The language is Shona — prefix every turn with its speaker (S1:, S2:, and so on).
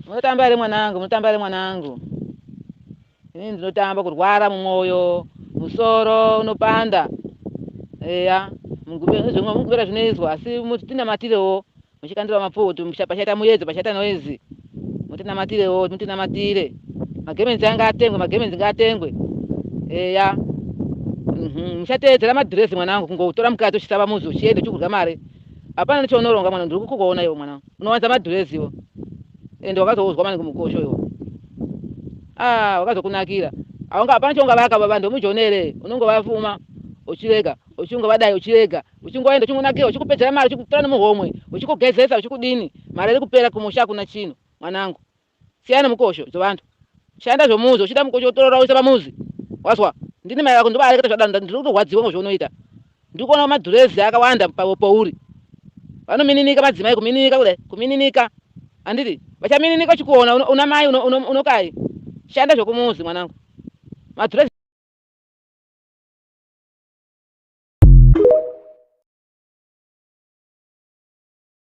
S1: Munotamba here mwanangu? Munotamba here mwanangu? Ini ndinotamba kurwara mumwoyo, musoro unopanda. Eya, mugubera zvinoizwa asi mutinamatirewo muchikandira mapfuwo kuti pachaita muyedzo pachaita noise. Mutinamatirewo, mutinamatire. Magemenzi anga atengwe, magemenzi ngaatengwe. Eya. Mhm, muchateedzera madhirezi mwanangu kungotora mukadzi uchisava muzi uchienda uchikudya mari. Hapana nechaunoronga mwana, ndiri kukuona iwe mwanangu. Unowanza madhirezi iwe. Ende wakazouzwa maningi mukosho iwe. Ah, wakazokunakira. Aunga hapana chaungavaka baba ndomujonere. Unongovafuma uchirega, uchingovadai uchirega, uchingoenda uchingonakira, uchikupedzera mari, uchikutora nemuhomwe, uchikugezesa, uchikudini. Mari iri kupera kumusha hakuna chinhu mwanangu. Siyana mukosho dzevantu. Shanda zvomuzi, uchida mukosho utorora uisa pamuzi. Wazwa? Ndini mai vako ndobareketa zvadaro, ndiri kutorwadziwa ngozvaunoita. Ndiri kuona madhurezi akawanda pauri. Vanomininika madzimai kumininika kudai, kumininika. Handiti? Vachamininika uchikuona una mai unokai. Shanda zvokumuzi mwanangu. Madhurezi.